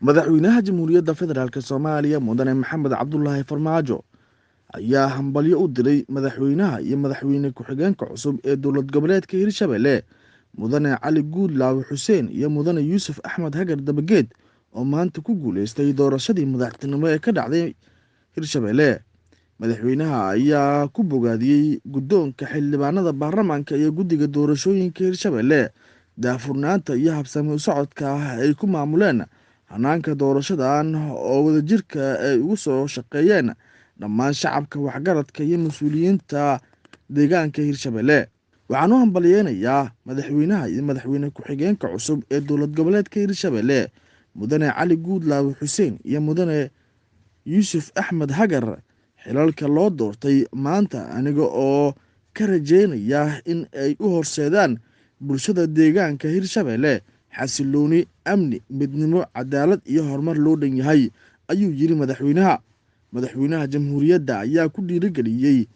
Madaxweynaha Jamhuuriyadda Federaalk Soomaaliya Mudane Maxamed Cabdulaahi Farmaajo ayaa hambalyo u diray madaxweynaha iyo madaxweyne ku-xigeenka cusub ee dowlad goboleedka Hirshabelle, Mudane Cali Guudlaawe Xuseen iyo Mudane Yuusuf Axmed Hagar Dabageed, oo maanta ku guuleystay doorashadii madaxtinimo ee ka dhacday Hirshabelle. Madaxweynaha ayaa ku bogaadiyey guddoonka xildhibaanada baarlamaanka iyo guddiga doorashooyinka Hirshabelle daahfurnaanta iyo habsami u socodka ah ay ku maamuleen hanaanka doorashadan oo wadajirka ay ugu soo shaqeeyeen dhammaan shacabka, waxgaradka iyo mas-uuliyiinta deegaanka Hirshabelle. Waxaan u hambalyeynayaa madaxweynaha iyo madaxweyne ku-xigeenka cusub ee dowlad goboleedka Hirshabelle, Mudane Cali Guudlaawe Xuseen iyo Mudane Yuusuf Axmed Hagar, xilalka loo doortay maanta, aniga oo ka rajeynaya in ay u horseedaan bulshada deegaanka Hirshabelle xasilooni, amni, midnimo, cadaalad iyo horumar loo dhan yahay, ayuu yiri madaxweynaha. Madaxweynaha Jamhuuriyadda ayaa ku dhiirigeliyey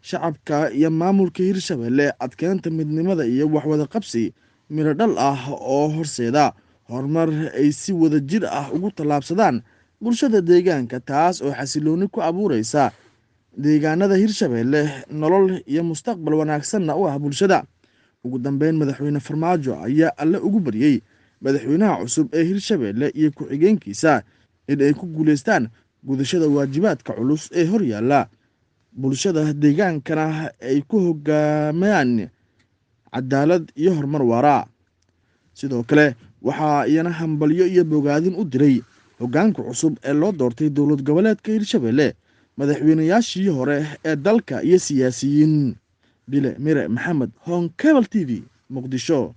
shacabka iyo maamulka Hirshabelle adkeynta midnimada iyo waxwada qabsi miro dhal ah oo horseeda horumar ay si wada jir ah ugu tallaabsadaan bulshada deegaanka, taas oo xasilooni ku abuureysa deegaanada Hirshabelle, nolol iyo mustaqbal wanaagsanna u ah bulshada. Ugu dambeyn, Madaxweyne Farmaajo ayaa Alle ugu baryey madaxweynaha cusub ee Hirshabelle iyo ku-xigeenkiisa in ay ku guuleystaan gudashada waajibaadka culus ee horyaalla bulshada deegaankana ay ku hogaamayaan cadaalad iyo horumar waara. Sidoo kale waxaa iyana hambalyo iyo bogaadin u diray hoggaanka cusub ee loo doortay dowlad goboleedka Hirshabelle madaxweynayaashii hore ee dalka iyo siyaasiyiin. Bile Mire Maxamed, Honkebel TV, Muqdisho.